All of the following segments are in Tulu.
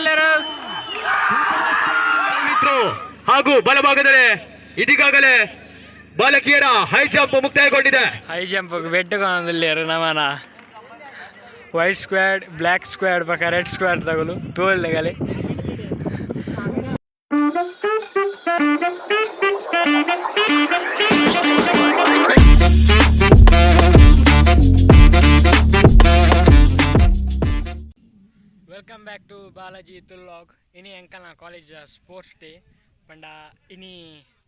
ಉಲ್ಲೇರು. ಮಿತ್ರರು ಹಾಗೂ ಬಲಭಾಗದಲ್ಲಿ ಇದೀಗಾಗಲೇ ಬಾಲಕಿಯರ ಹೈ ಜಂಪ್ ಮುಕ್ತಾಯಗೊಂಡಿದೆ. ಹೈ ಜಂಪ್ ಬೆಟ್ಟಗೊಂದಿಲ್ಲೇರು. ನಮನ ವೈಟ್ ಸ್ಕ್ವಾಡ್, ಬ್ಲ್ಯಾಕ್ ಸ್ಕ್ವಾಡ್ ಬಕ ರೆಡ್ ಸ್ಕ್ವಾಡ್ ತಗೊಲು ತೋಲ್ಲೆಗಲೆ. Welcome back to Balaji ತುಲ್ಲಾಗ್. ಇನಿ ಎಂಕಲ್ನ ಕಾಲೇಜ್ ಸ್ಪೋರ್ಟ್ಸ್ ಡೇ ಪಂಡ ಇನಿ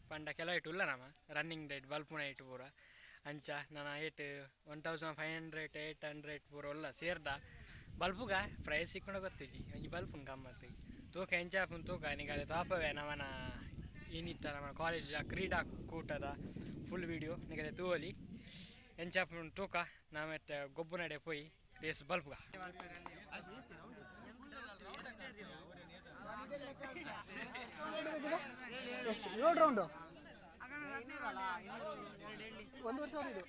ಪಂಡ ಕೆಲವು ಇಟ್ಟು ಉಲ್ಲ ನಮ್ಮ ರನ್ನಿಂಗ್ ಡೇಟ್ ಬಲ್ಪುನ ಇಟ್ಟು ಪೂರ. ಅಂಚ ನಾನು ಏಟ್ 1500, 800 ಪೂರ ಉಲ್ಲ ಸೇರ್ದ ಬಲ್ಪುಗ ಪ್ರೈಸ್ ಸಿಕ್ಕೊಂಡು ಗೊತ್ತಿಜಿ. ಒಂಜಿ ಬಲ್ಪುನ ಗಮ್ಮತ್ತು ತೂಕ ಎಂಚ ಆಪುಂಡು ತೂಕ. ನಿಗಲೆ ತಾಪವೇ ನಮನ ಏನಿತ್ತ ನಮ್ಮ ಕಾಲೇಜ್ ಕ್ರೀಡಾಕೂಟದ ಫುಲ್ ವೀಡಿಯೋ. ನಿಗಲೆ ತೂವಲಿ ಎಂಚ ಆಪುಂಡು ತೂಕ. ನಾಮೆತ್ತೆ ಗೊಬ್ಬು ನಡೆ ಪೋಯಿ ರೇಸ್ ಬಲ್ಪುಗ. ಎಷ್ಟು? ಏಳು ರೌಂಡು, 1,500 ಇದು.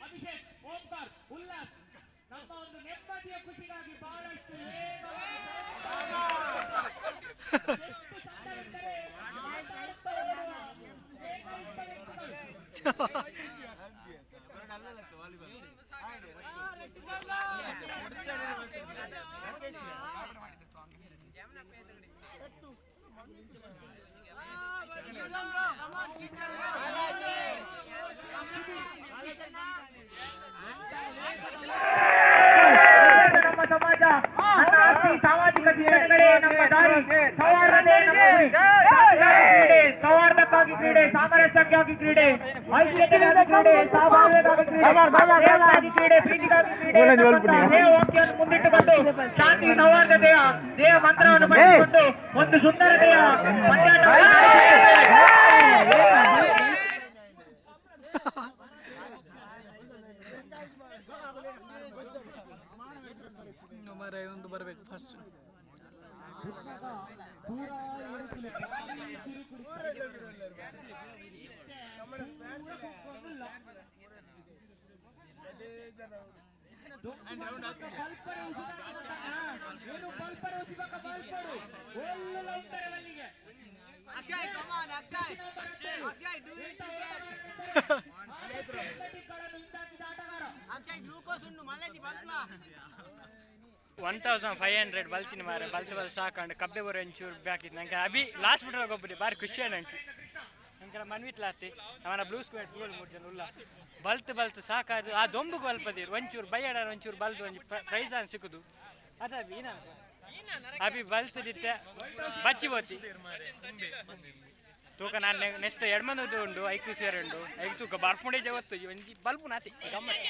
ಅಭಿಷೇಕ್, ಓಂಕಾರ್, ಉಲ್ಲಾಸ್ ನಮ್ಮ ಒಂದು ನೆಮ್ಮದಿಯ ಖುಷಿಗಾಗಿ ಬಹಳಷ್ಟು ವೇಗವಾಗಿ ತಂಡವೆಂದರೆ ಆಟಾಡುತ್ತಾ ಓಡುವ ಏಕೈಕ ವ್ಯಕ್ತಿಗಳು. ನಮ್ಮ ಸಮಾಜ ನನ್ನ ಆಸ್ತಿ, ಸಾಮಾಜಿಕ ಚಿಂತನೆಗಳೇ ನಮ್ಮ ದಾರಿ, ಸೌಹಾರ್ದತೆ ನಮ್ಮ ಗುರಿ. ಜಾತಿಗಾಗಿ ಕ್ರೀಡೆ, ಸೌಹಾರ್ದಕ್ಕಾಗಿ ಕ್ರೀಡೆ, ಸಾಮರಸ್ಯಕ್ಕಾಗಿ ಕ್ರೀಡೆ, ಐಕ್ಯತೆಗಾಗಿ ಕ್ರೀಡೆ, ಸಹಬಾಳ್ವೆಗಾಗಿ ಕ್ರೀಡೆ, ಪ್ರೇಮಕ್ಕಾಗಿ ಕ್ರೀಡೆ, ಪ್ರೀತಿಗಾಗಿ ಕ್ರೀಡೆ ಎನ್ನತಕ್ಕಂತಹ ಧ್ಯೇಯ ವಾಕ್ಯವನ್ನು ಮುಂದಿಟ್ಟುಕೊಂಡು, ಶಾಂತಿ ಸೌಹಾರ್ದತೆಯ ಧ್ಯೇಯ ಮಂತ್ರವನ್ನು ಪಡೆದುಕೊಂಡು ಒಂದು ಸುಂದರತೆಯ ಪಂದ್ಯಾಟವನ್ನು ನಡೆಸಿದ್ದಾರೆ. ಮರ ಒಂದು ಬರಬೇಕು ಫಸ್ಟ್. ಏನು ಬಲ್ಪರು ಉಸಿಬಕ ಬಲ್ಪರು ಒಳ್ಳೆ ಉತ್ತರ ಅಲ್ಲಿಗೆ. Akshay, come on, Akshay. Akshay, do it together. ಹಿಂದಾಕಿದ ಆಟಗಾರ. Akshay, glucose ಉಂಡು ಮಲ್ಲೆದಿ ಬಲ್ಪ್ಲಾ. 1500 ಬಲ್ತಿನ ಮಾರೆ. ಬಲ್ತು ಬಲ್ ಸಾಕಂಡು ಕಬ್ಬೆ ಬರೋ ಒಂಚೂರು ಬ್ಯಾಕಿತ್ತು ನಂಗೆ. ಅಭಿ ಲಾಸ್ಟ್ ಬಿಟ್ಟರೆ ಗೊಬ್ಬರಿ ಭಾರಿ ಖುಷಿ ನಂಗೆ. ನಂಗೆ ಮನ್ವಿತ್ಲಾತಿ ಅವನ ಬ್ಲೂ ಸ್ಕ್ವೇರ್ ಟೂಲ್ ಮೂರು ಜನ ಉಲ್ಲ. ಬಲ್ತು ಬಲ್ತು ಸಾಕಾದು. ಆ ದೊಂಬುಗೆ ಬಲ್ಪದಿರು ಒಂಚೂರು ಬೈಯಾಡ ಒಂಚೂರು ಬಲ್ತು ಒಂಜಿ ಪ್ರೈಸ್ ಅನ್ ಸಿಕ್ಕುದು ಅದ. ಅಭಿ ಏನ ಅಭಿ ಬಲ್ತು ದಿಟ್ಟೆ ಬಚ್ಚಿ ಬೋತಿ ತೂಕ. ನಾನು ನೆಕ್ಸ್ಟ್ ಎಡ್ಮಂದು ಉಂಡು, ಐಕು ಸೇರ್ ಉಂಡು. ಐಕು ತೂಕ ಬರ್ಪುಂಡೆ ಜಗತ್ತು ಒಂಜಿ ಬಲ್ಪು ನಾತಿ ಗಮ್ಮತ್ತು.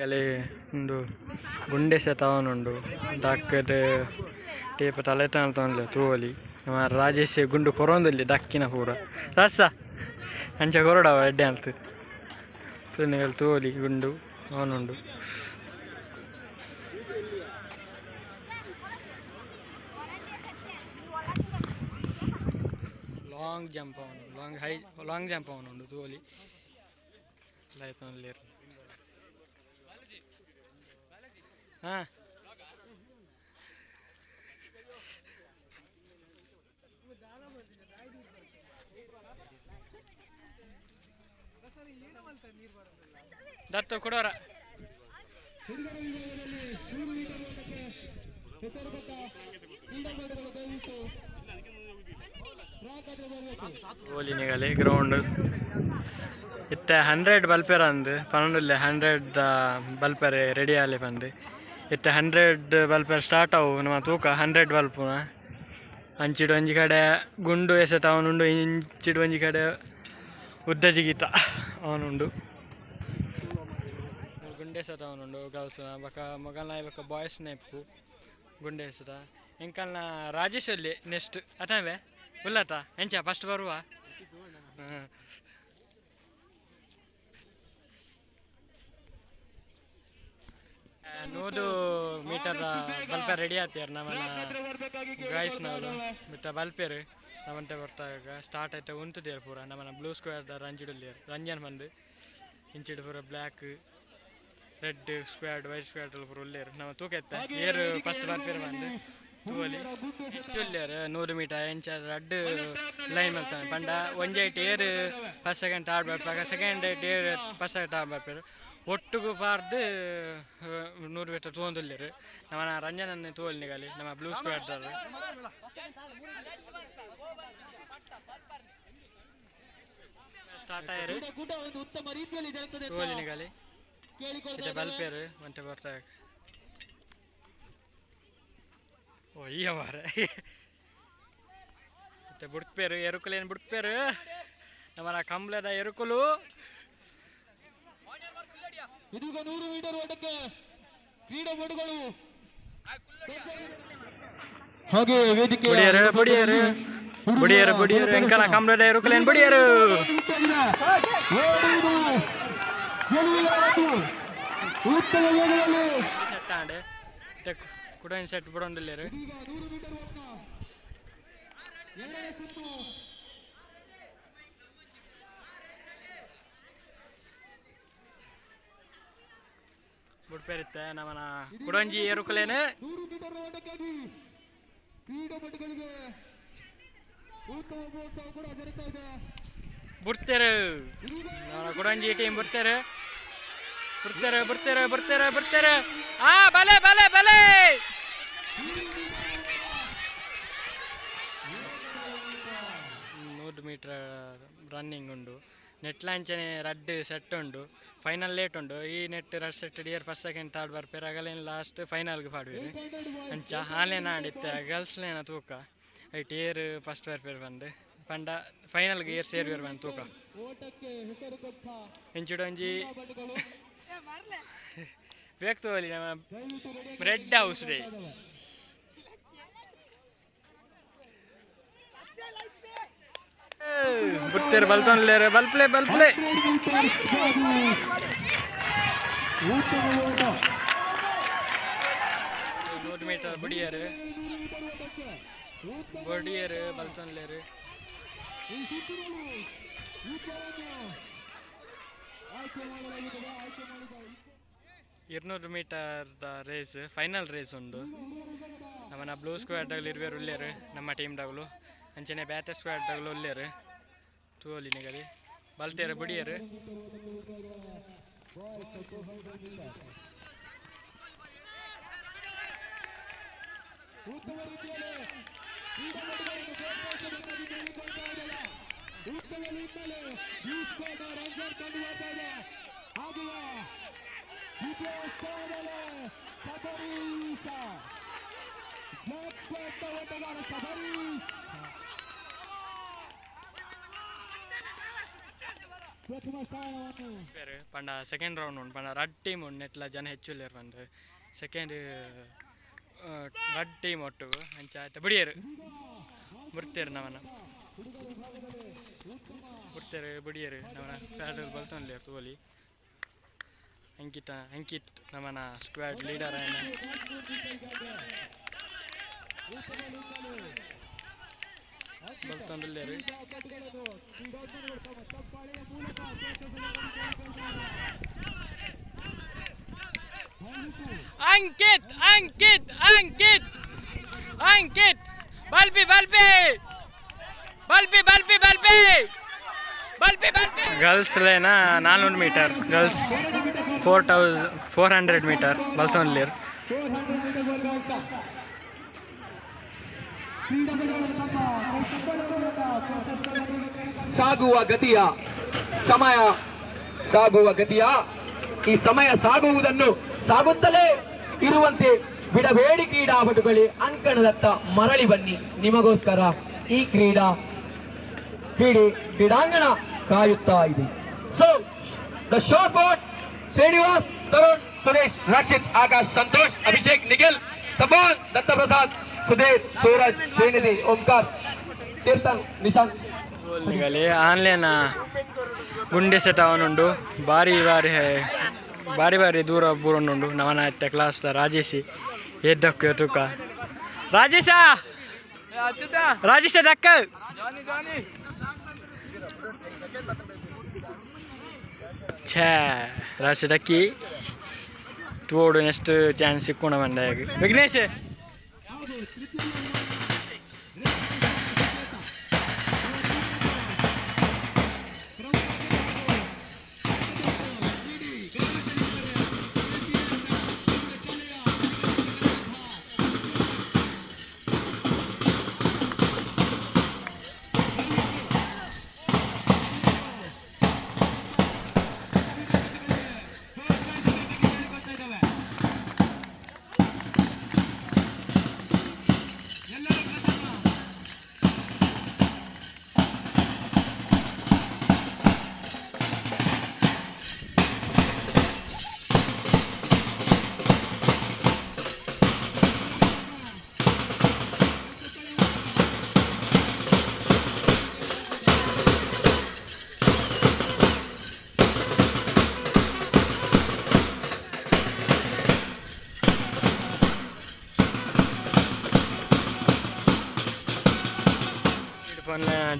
ಅಲ್ಲಿ ಉಂಡು ಗುಂಡೆಸೆ ತಾವನುಂಡು ದಕ್ಕದ ಟೇಪ ತಲೆ ತೋನ್ಲೆ ತೂವಲಿ. ನಮ್ಮ ರಾಜೇಶ್ ಗುಂಡು ಕೊರೊಂದಲ್ಲಿ ದಕ್ಕಿನ ಪೂರ ರಸ ಅಂಚ ಕೊರಡವ ಎಡ್ಡೆ ಅಂತ ತೂನಿಗಲ್ ತೂವಲಿ. ಗುಂಡು ಅವನುಂಡು. ಲಾಂಗ್ ಜಂಪ್ ಅವನು, ಲಾಂಗ್ ಹೈ ಲಾಂಗ್ ಜಂಪ್ ಅವನುಂಡು ತೂವಲಿ. ಲೈತೊಂದು ಹಾಂ. ದತ್ತು ಕೊಡೋರ. ಓಲಿನಿಗಲಿ ಗ್ರೌಂಡ್ ಇತ್ತೆ 100 ಬಲ್ಪೆರ ಅಂದು ಪನ್ನೊಂದುಲ್ಲೆ 100 ಬಲ್ಪೆರೆ ರೆಡಿ ಆಲೆ ಪಂದು. ಇತ್ತೆ 100 ಬಲ್ಪೆರ್ ಸ್ಟಾರ್ಟ್ ಅವು ನಮ್ಮ ತೂಕ 100 ಬಲ್ಪುನ. ಅಂಚಿಡು ಒಂಜಿ ಕಡೆ ಗುಂಡು ಎಸೆತ ಅವನುಂಡು, ಇಂಚಿಡು ಒಂಜಿ ಕಡೆ ಉದ್ದ ಜಿಗಿತ ಅವನುಂಡು, ಗುಂಡೆ ಎಸೆತ ಅವನುಂಡು ಗರ್ಲ್ಸ್ ಬೊಕ ಮೊಗಲ್ನ ಬೊಕ ಬಾಯ್ಸ್ನ ಇಪ್ಪು ಗುಂಡೆ ಎಸೆತ. ಎಂಕಲ್ನ ರಾಜೇಶ್ ಅಲ್ಲಿ ನೆಕ್ಸ್ಟ್ ಅತವೇ ಉಲ್ಲತ ಎಂಚ ಫಸ್ಟ್ ಬರುವ. ನೂರು ಮೀಟರ್ ಬಲ್ಪೇರ್ ರೆಡಿ ಆತೀರ ನಮ್ಮನ್ನ ಗೈಸ್ನವರು ಬಿಟ್ಟ ಬಲ್ಪೇರು ನಮ್ಮಂತೆ ಬರ್ತಾಗ ಸ್ಟಾರ್ಟ್ ಆಯ್ತು ಉಂತುದೇರು ಪೂರ. ನಮ್ಮನ್ನ ಬ್ಲೂ ಸ್ಕ್ವೇರ್ ರಂಜಿಡುಲ್ಲೇರು ರಂಜನ್ ಬಂದು ಇಂಚಿಡು ಪೂರ black red squad white squad ಪೂರ ಉಲ್ಲೇರು. ನಮ್ಮ ತೂಕ ಎತ್ತ ಏರು ಫಸ್ಟ್ ಬರ್ಪೇರು ಬಂದು ತೂವಲಿ ಹೆಚ್ಚು ಉಲ್ಲೇರು 100 ಮೀಟರ್ ಎಂಚ ರಡ್ಡು ಲೈನ್ ಬರ್ತಾನೆ ಪಂಡ ಒಂಜೈಟ್ ಏರು ಫಸ್ಟ್ ಸೆಕೆಂಡ್ ಥರ್ಡ್ ಬರ್ಪಾಗ ಸೆಕೆಂಡ್ ಐಟ್ ಏರು ಫಸ್ಟ್ ಸೆಕೆಂಡ್ ಥರ್ಡ್ ಬರ್ಪೇರು ಒಟ್ಟುಗು ಪಾರ್ದು 100 ಮೀಟರ್ ತೂವೊಂದುಲ್ಲೇರು. ನಮ್ಮನ ರಂಜನನ್ನೇ ತೂವಲ್ ನಿಗಲಿ ನಮ್ಮ ಬ್ಲೂ ಸ್ಕ್ವಾಡ್ ಸ್ಟಾರ್ಟ್ ಆಯರು ತೂವಲಿ ನಿಗಲಿ ಇತ್ತೆ ಬಲ್ಪೇರು ಮಂತೆ ಬರ್ತಾ. ಓ ಈ ಮಾರೆ ಮತ್ತೆ ಬುಡ್ಪೇರು ಎರುಕುಲೇನು ಬುಡ್ಪೇರು ನಮ್ಮನ ಕಂಬ್ಲದ ಎರುಕುಲು. ಇದೀಗ 100 ಮೀಟರ್ ಓಟಕ್ಕೆ ಕ್ರೀಡಾಪಟುಗಳು ಹಾಗೆ ವೇದಿಕೆ ಬುಡಿಯರು ಬುಡಿಯರು ಬುಡಿಯರು ಬುಡಿಯರು ಎಂಕಲ ಕಂಬ್ಲದ ಎರುಕುಲೇನು ಬುಡಿಯರು. ಉತ್ತಮ ವೇಗದಲ್ಲಿ ಸೆಟ್ ಆಂಡ್ ಕುಡೊಂಜಿ ಸೆಟ್ ಬುಡೊಂದುಲ್ಲೇರು. ಬುಡ್ಪೇರಿತ್ತೆ ನಮ್ಮನ ಕುಡೊಂಜಿ ಎರುಕುಲೇನು. 100 ಮೀಟರ್ ಓಟಕ್ಕಾಗಿ ಕ್ರೀಡಾಪಟುಗಳಿಗೆ ಉತ್ತಮ ಪ್ರೋತ್ಸಾಹ ಕೂಡ ದೊರೆತಾ ಇದೆ. ಬುಡ್ತೇರು ನಮ್ಮನ ಕುಡೊಂಜಿ ಟೀಮ್ ಬುಡ್ತೇರು ಬುಡ್ತೇರು ಬುಡ್ತೇರು ಬುಡ್ತೇರು ಬುಡ್ತೇರು. ಆ ಬಲೆ ಬಲೆ ಬಲೆ 100 ಮೀಟರ್ ರನ್ನಿಂಗ್ ಉಂಡು. ನೆಟ್ ಲಾಂಚನೆ ರಡ್ಡ್ ಸೆಟ್ ಉಂಡು, ಫೈನಲ್ ಲೇಟ್ ಉಂಡು. ಈ ನೆಟ್ ರಡ್ set year first second third ಬರ್ಪೇರು ಅಗಲೇನು ಲಾಸ್ಟ್ ಫೈನಲ್ಗೆ ಪಾಡುವೇರು. ಅಂಚ ಹಾಲೇನ ಆಡಿತ್ತೆ ಗರ್ಲ್ಸ್ಲೇನ ತೂಕ ಐಟ್ ಏರ್ ಫಸ್ಟ್ ಬರ್ಪೇರು ಬಂದು ಪಂಡ ಫೈನಲ್ಗೆ ಏರ್ ಸೇರ್ವೇರು ಬಂದು ತೂಕ. ಇಂಚಿಡೊಂಜಿ ಬೇಕು ತೋಲಿ ನಮ್ಮ ರೆಡ್ ಹೌಸ್ ಡೇ. ಬುಡ್ತೇರು ಬಲ್ತೊಂದ್ಲೇರು ಬಲ್ಪ್ಲೆ ಬಲ್ಪ್ಲೆ. 100 ಮೀಟರ್ ಬುಡಿಯರು ಬುಡಿಯರು ಬಲ್ತೊಂದ್ಲೇರು. 200 ಮೀಟರ್ ರೇಸ್ ಫೈನಲ್ ರೇಸ್ ಉಂಡು. ನಮ್ಮನ್ನ ಬ್ಲೂ ಸ್ಕ್ವಾಡ್ ಡಗಲು ಇರ್ಬೇರು ಉಲ್ಲೇರು ನಮ್ಮ ಟೀಮ್ ಡಗಲು, ಅಂಚನೆ ಬ್ಯಾಟರ್ ಸ್ಕ್ವಾಡ್ ಡಗಲು ಉಲ್ಲೇರು. ತೂವಲಿ ನಿಗಲಿ ಬಲ್ತೇರು ಬುಡಿಯರು. ಪಂಡ ಸೆಕೆಂಡ್ ರೌಂಡ್ ಉಂಡು ಪಂಡ ರಡ್ ಟೀಮ್ ಉಂಡು ನೆಟ್ಲ ಜನ ಹೆಚ್ಚುಲ್ಲೇರು ಪಂಡ ಸೆಕೆಂಡ್ ರಡ್ ಟೀಮ್ ಒಟ್ಟುಗು ಅಂಚ ಆಯ್ತು ಬುಡಿಯರು ಬುಡ್ತೇರು ನಮ್ಮನ್ನ ಬುಡ್ತೇರು ಬುಡಿಯರು ನಮ್ಮನ ಪ್ಯಾಡಲ್ ಬಲ್ತೊಂದ್ಲೇರು ತೋಲಿ. ಅಂಕಿತ ಅಂಕಿತ್ ನಮ್ಮನ ಸ್ಕ್ವಾಡ್ ಲೀಡರ್ ಆಯ್ನ. ಬಲ್ತೊಂದುಲ್ಲೇರು. ಅಂಕಿತ್ ಅಂಕಿತ್ ಅಂಕಿತ್ ಅಂಕಿತ್ ಬಲ್ಪಿ ಬಲ್ಪಿ ಬಲ್ಪಿ ಬಲ್ಪಿ ಬಲ್ಪಿ ಬಲ್ಪಿ ಬಲ್ಪಿ. ಗರ್ಲ್ಸ್ ಲೇನ 400 ಮೀಟರ್, ಗರ್ಲ್ಸ್ 4400 ಮೀಟರ್ ಬಲ್ತೊಂದುಲ್ಲೆರ್. ಸಾಗುವ ಗತಿಯ ಸಮಯ, ಸಾಗುವ ಗತಿಯ ಈ ಸಮಯ ಸಾಗುವುದನ್ನು ಸಾಗುತ್ತಲೇ ಇರುವಂತೆ ಬಿಡಬೇಡಿ ಕ್ರೀಡಾಪಟುಗಳೇ, ಅಂಕಣದತ್ತ ಮರಳಿ ಬನ್ನಿ. ನಿಮಗೋಸ್ಕರ ಈ ಕ್ರೀಡಾ ಕ್ರೀಡೆ ಕ್ರೀಡಾಂಗಣ ಕಾಯುತ್ತಾ ಇದೆ. So the shot put, Srinivas, Tarun, Suresh, Rakshit, Akash, Santosh, Abhishek, Nikhil, Safan, Dattaprasad, Sudhir, Suraj, Srinidhi, Omkar, Tirthan, Nishant. ನಿಗಲಿ ಆನ್ಲೈನ್ ಗುಂಡೆ ಸೆಟ್ ಅವನುಂಡು. ಬಾರಿ ಬಾರಿ ಬಾರಿ ಬಾರಿ ದೂರ ಬೂರೊಂಡುಂಡು. ನವನ ಇತ್ತೆ ಕ್ಲಾಸ್ ರಾಜೇಶಿ ಏದ್ದಕ್ಕು ತೂಕ. ರಾಜೇಶ, ರಾಜೇಶ ಡಕ್ಕ. ಛೇ, ರಾಜೇಶ ಡಕ್ಕಿ ತೋಡು. ನೆಕ್ಸ್ಟ್ ಚಾನ್ಸ್ ಸಿಕ್ಕುಣ ಬಂದ ವಿಘ್ನೇಶ್.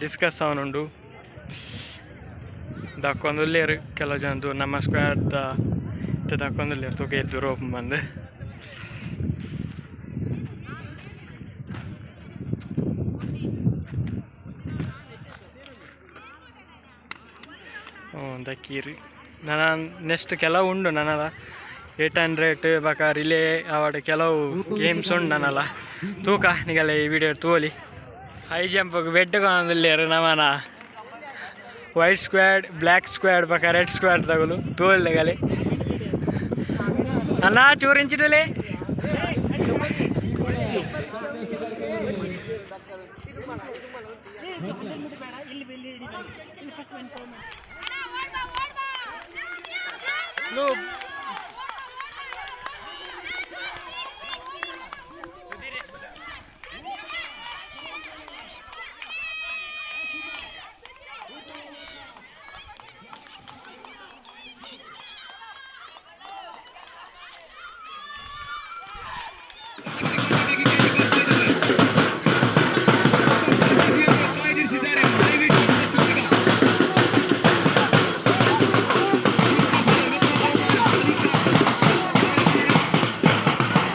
ಡಿಸ್ಕಸ್ ಅವನುಂಡು ದಕ್ಕೊಂದುಲ್ಲೇರು ಕೆಲವು ಜನ. ನಮ್ಮ ಸ್ಕ್ವಾಡ್ ಇತ್ತೆ ದಕ್ಕೊಂದುಲ್ಲೇರು. ತೂಕ ಎದ್ದು ರೋಪ್ ಬಂದು. ದಕ್ಕೀರಿ. ನನ್ನ ನೆಕ್ಸ್ಟ್ ಕೆಲವು ಉಂಡು ನನಲ 800 ಬಕ ರಿಲೇ ಅವಾರ್ಡ್ ಕೆಲವು ಗೇಮ್ಸ್ ಉಂಡು ನನಲ. ತೂಕ ನಿಗಲ ಈ ವಿಡಿಯೋ ತೋಲಿ. ಹೈ ಜಂಪ್ ಬೆಡ್ ಕಾಣುಲ್ಲೇರು ನಮನ ವೈಟ್ ಸ್ಕ್ವಾಡ್, ಬ್ಲ್ಯಾಕ್ ಸ್ಕ್ವಾಡ್ ಬಕ ರೆಡ್ ಸ್ಕ್ವಾಡ್ ತಗೊಲು ತೋಲ್ ನಿಗಲೆ. ಅಣ್ಣ, ಚೂರು ಇಂಚಿಟಲೆ.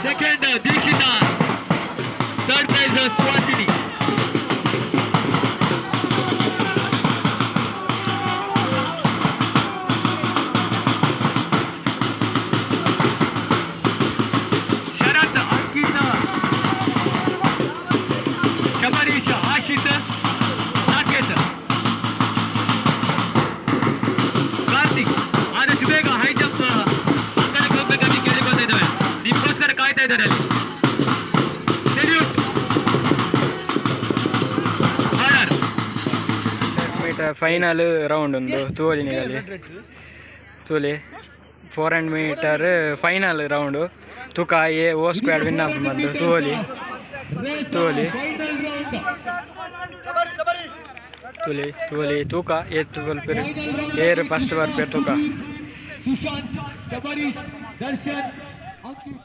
Second Dikshita, third prize Swasini. Sharath, Ankit, Shabarish, Ashith, Saketh, Karthik, ಆದಷ್ಟು ಬೇಗ ಹೈ ಜಂಪ್ ಅಂಕಣಕ್ಕೆ ಹೋಗ್ಬೇಕಾಗಿ ಕೇಳಿಕೊಳ್ತಾ ಇದ್ದೇವೆ. ನಿಮ್ಗೋಸ್ಕರ ಕಾಯ್ತಾ ಇದ್ದಾರೆ ಅಲ್ಲಿ. Salute, order. Metre final round ಒಂದು ತೋಲಿ ನಿಗಲಿ ತೋಲಿ. 400 ಮೀಟರ್ ಫೈನಲ್ ರೌಂಡು. ತುಕ ಎ ಓ ಸ್ಕ್ವಾಡ್ ವಿನ್ ಆಪ್ ಬಂದು ತೋಲಿ ತೋಲಿ ತೋಲಿ ತೋಲಿ. ತೂಕ ಏತ್ ಬಲ್ಪೇರು, ಏರ್ ಫಸ್ಟ್ ಬರ್ಪೇರು ತೂಕ. ಸುಶಾಂತ್, ಶಬರೀಶ್, ದರ್ಶನ್, ಅಂಕಿತ್,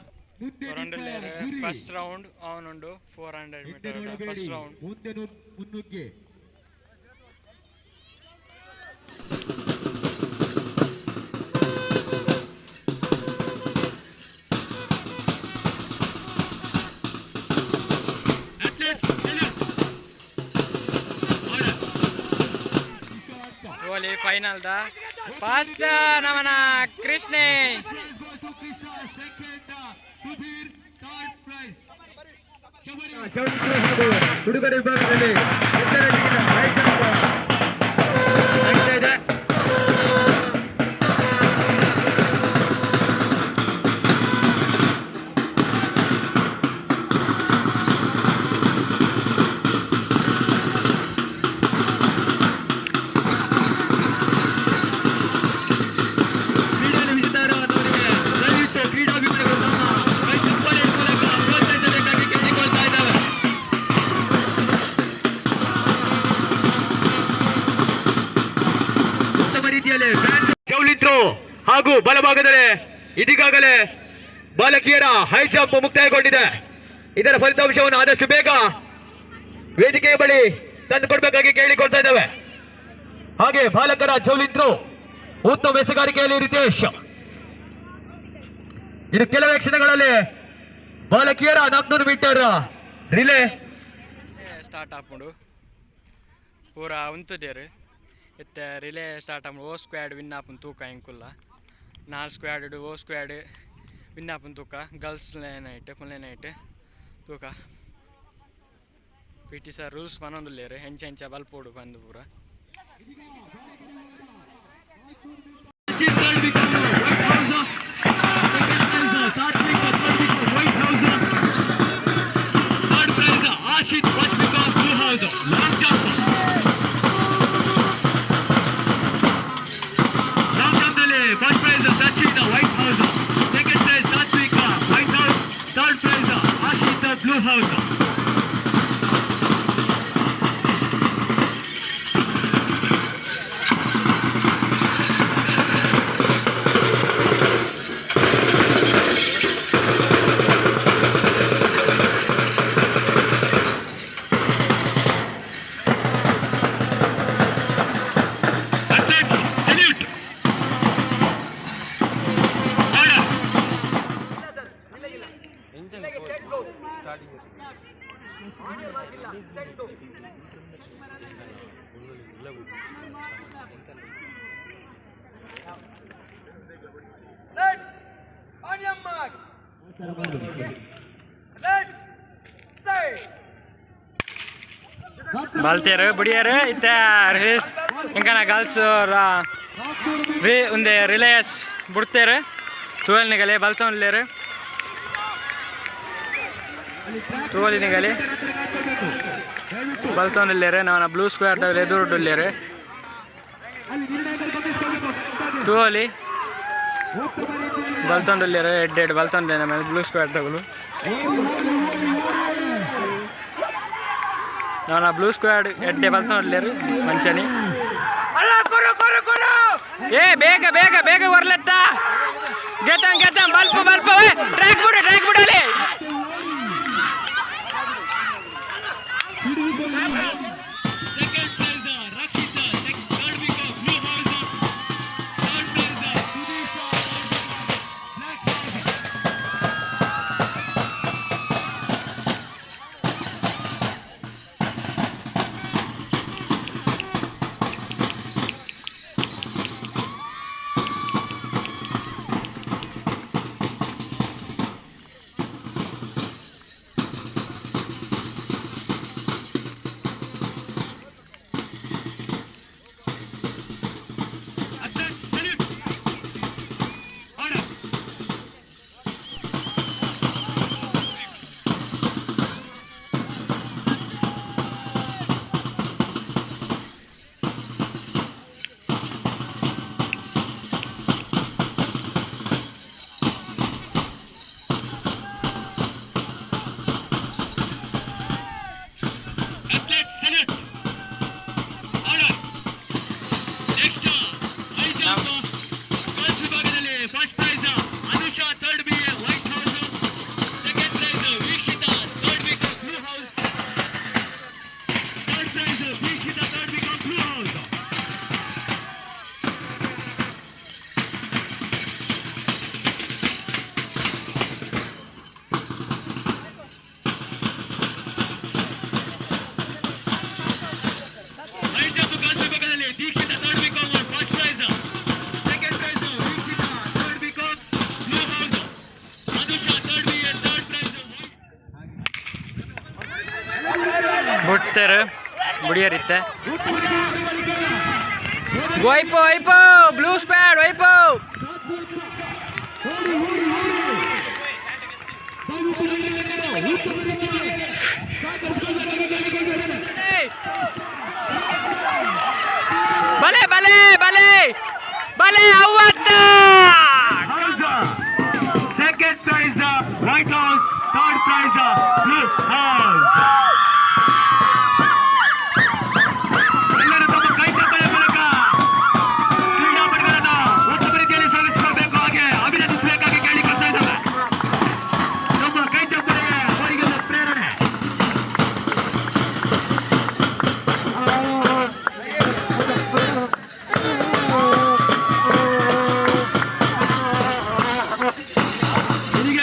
ಮುಂದೆ. ಫಸ್ಟ್ ರೌಂಡ್ ಅವನುಂಡು, 400 ಮೀಟರ್ ಫಸ್ಟ್ ರೌಂಡ್. ಮುಂದೆ ಮುನ್ನುಗ್ಗಿ. Athletes, salute. Order. Four ತೋಲಿ ಫೈನಲ್ the first ನಮನ ಕೃಷ್ಣೆ. ಹುಡುಗರ ವಿಭಾಗದಲ್ಲಿ ಎತ್ತರ ಜಿಗಿತ ಹೈ ಜಂಪ್ ನಡೀತಾ ಇದೆ. ಕ್ರೀಡೆಯಲ್ಲಿ ವಿಜೇತರಾದವರಿಗೆ ದಯವಿಟ್ಟು ಕ್ರೀಡಾಭಿಮಾನಿಗಳು ತಮ್ಮ ಕೈ ಚಪ್ಪಾಳೆ ಮೂಲಕ ಪ್ರೋತ್ಸಾಹಿಸಬೇಕಾಗಿ ಕೇಳಿಕೊಳ್ತಾ ಇದ್ದೇವೆ. ಉತ್ತಮ ರೀತಿಯಲ್ಲಿ ಜೌಲಿನ್ ಥ್ರೋ ಹಾಗೂ ಬಲಭಾಗದಲ್ಲಿ ಇದೀಗಾಗಲೇ ಬಾಲಕಿಯರ ಹೈ ಜಂಪ್ ಮುಕ್ತಾಯಗೊಂಡಿದೆ. ಇದರ ಫಲಿತಾಂಶವನ್ನು ಆದಷ್ಟು ಬೇಗ ವೇದಿಕೆಯ ಬಳಿ ತಂದುಕೊಡ್ಬೇಕಾಗಿ ಕೇಳಿಕೊಳ್ತಾ ಇದ್ದೇವೆ. ಹಾಗೆ ಬಾಲಕರ ಜೌಲಿನ್ ಥ್ರೋ ಉತ್ತಮ ಎಸೆತಗಾರಿಕೆಯಲ್ಲಿ ರಿತೇಶ್. ಇನ್ನು ಕೆಲವೇ ಕ್ಷಣಗಳಲ್ಲಿ ಬಾಲಕಿಯರ 400 ಮೀಟರ್ ರಿಲೇ ಸ್ಟಾರ್ಟ್ ಆಪುಂಡು. ಪೂರ ಉಂತುದೇರು. ಇತ್ತೆ ರಿಲೇ ಸ್ಟಾರ್ಟ್ ಆಪುಂಡು. ಓ ಸ್ಕ್ವಾಡ್ ವಿನ್ ಆಪುಂಡು ತೂಕ. ಎಂಕುಲ್ಲ ನಾಲ್ ಸ್ಕ್ವಾಡ್, ಓ ಸ್ಕ್ವಾಡ್ ವಿನ್ ಆಪುಂಡು ತೂಕ. ಗರ್ಲ್ಸ್ ನೈಟ್ ಫುಲ್ ನೈಟ್ ತೂಕ. ಪಿ ಟಿ ಸರ್ ರೂಲ್ಸ್ ಪನೊಂದುಲ್ಲೇರು, ಹೆಂಚ ಹೆಂಚ ಬಲ್ಪೋಡು ಬಂದು ಪೂರ. Sachin Kadvik, White House. Second prize, Satvik Kadvik, White House. Third prize, Ashit Vashmika, Blue House. Long jump. Long jump ನಲ್ಲಿ first prize Sachin, White House. Second prize Satvik, White House. Third prize Ashit, Blue House. Athletes, salute. Order. ಬಲ್ತೇರು ಬುಡಿಯರು. ಇತ್ತೆ ರಿಲೀಸ್ ಇಂಕನ ಗರ್ಲ್ಸ್ ರೀ ಒಂದೇ ರಿಲೇಸ್ ಬುಡ್ತೇರು. ತೂವಲ್ ನಿಗಲಿ ಬಲ್ತೊಂಡ್ಲೇರು. ತೂವಲಿ ನಿಗಲಿ ಬಲ್ತೊಂದುಲ್ಲೇರು. ನವನ ಬ್ಲೂ ಸ್ಕ್ವೇರ್ ದವಲೆ ಎದುರುಡುಲ್ಲೇರು. ತೂವಲಿ ಬಲ್ತೊಂಡುಲ್ಲೇರು. ಎಡ್ಡೆ ಎಡ್ಡೆ ಬಲ್ತೊಂಡೆ ನಮ್ಮ ಬ್ಲೂ ಸ್ಕ್ವೇರ್ ತಗುಲು. ನವನ ಬ್ಲೂ ಸ್ಕ್ವಾಡ್ ಎಡ್ಡೆ ಬಲ್ತೊಂಡುಲ್ಲೇರು ಮಂಚನಿ. ಏ ಬೇಗ ಬೇಗ ಬೇಗ ಬರ್ಲತ್ತ. ಗೆತ್ತಾಂ ಗೆತ್ತಾಂ. ಬಲ್ಪ ಬಲ್ಪ. ಟ್ರ್ಯಾಕ್ ಬಿಡು, ಟ್ರ್ಯಾಕ್ ಬಿಡಲಿ. Second prize, Rakshita Kadvik, Blue House. Third prize, Sudisha, Black House. ಸೋತೆರ್ ಬುಡಿಯರಿತ್ತೆ. ಒಯ್ಪೋ ಒಯ್ಪೋ, ಬ್ಲೂ ಸ್ಕ್ವಾಡ್ ಒಯ್ಪೋ. ಓಡಿ ಓಡಿ ಓಡಿ. ದಯವಿಟ್ಟು ಎಲ್ಲರೂ ಉತ್ತಮ ರೀತಿಯಲ್ಲಿ ಸಹಕರಿಸಿಕೊಳ್ಳಬೇಕಾಗಿ ಕೇಳಿಕೊಳ್ತಾ. ಬಲೆ ಬಲೆ ಬಲೆ ಬಲೆ ಅವತ್ತ. Second prize White House, third prize Blue House. ಎಲ್ಲರೂ ತಮ್ಮ ಕೈ ಚಪ್ಪಾಳೆ ಮೂಲಕ ಕ್ರೀಡಾಪಟುಗಳನ್ನು ಉತ್ತಮ ರೀತಿಯಲ್ಲಿ ಸ್ವಾಗತಿಸಬೇಕು, ಹಾಗೆ ಅಭಿನಂದಿಸಬೇಕಾಗಿ ಕೇಳಿಕೊಳ್ತಾ ಇದ್ದಾರೆ. ನಮ್ಮ ಕೈ ಚಪ್ಪಾಳೆಗೆ ಅವರಿಗೆಲ್ಲ ಪ್ರೇರಣೆ. ಇದೀಗ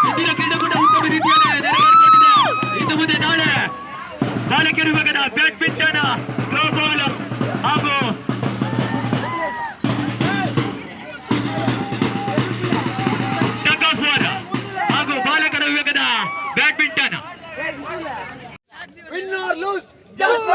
ಇಂದಿನ ಕ್ರೀಡಾಕೂಟ ಉತ್ತಮ ರೀತಿಯಲ್ಲಿ ನೆರವೇರಿಕೊಂಡಿದೆ. ಇನ್ನು ಮುಂದೆ ನಾಳೆ ಬಾಲಕಿಯರ ವಿಭಾಗದ ಬ್ಯಾಡ್ಮಿಂಟನ್, ಥ್ರೋ ಬಾಲ್ ಹಾಗೂ ಟಗ್ ಆಫ್ ವಾರ್ ಹಾಗೂ ಬಾಲಕರ ವಿಭಾಗದ badminton. Win or lose, just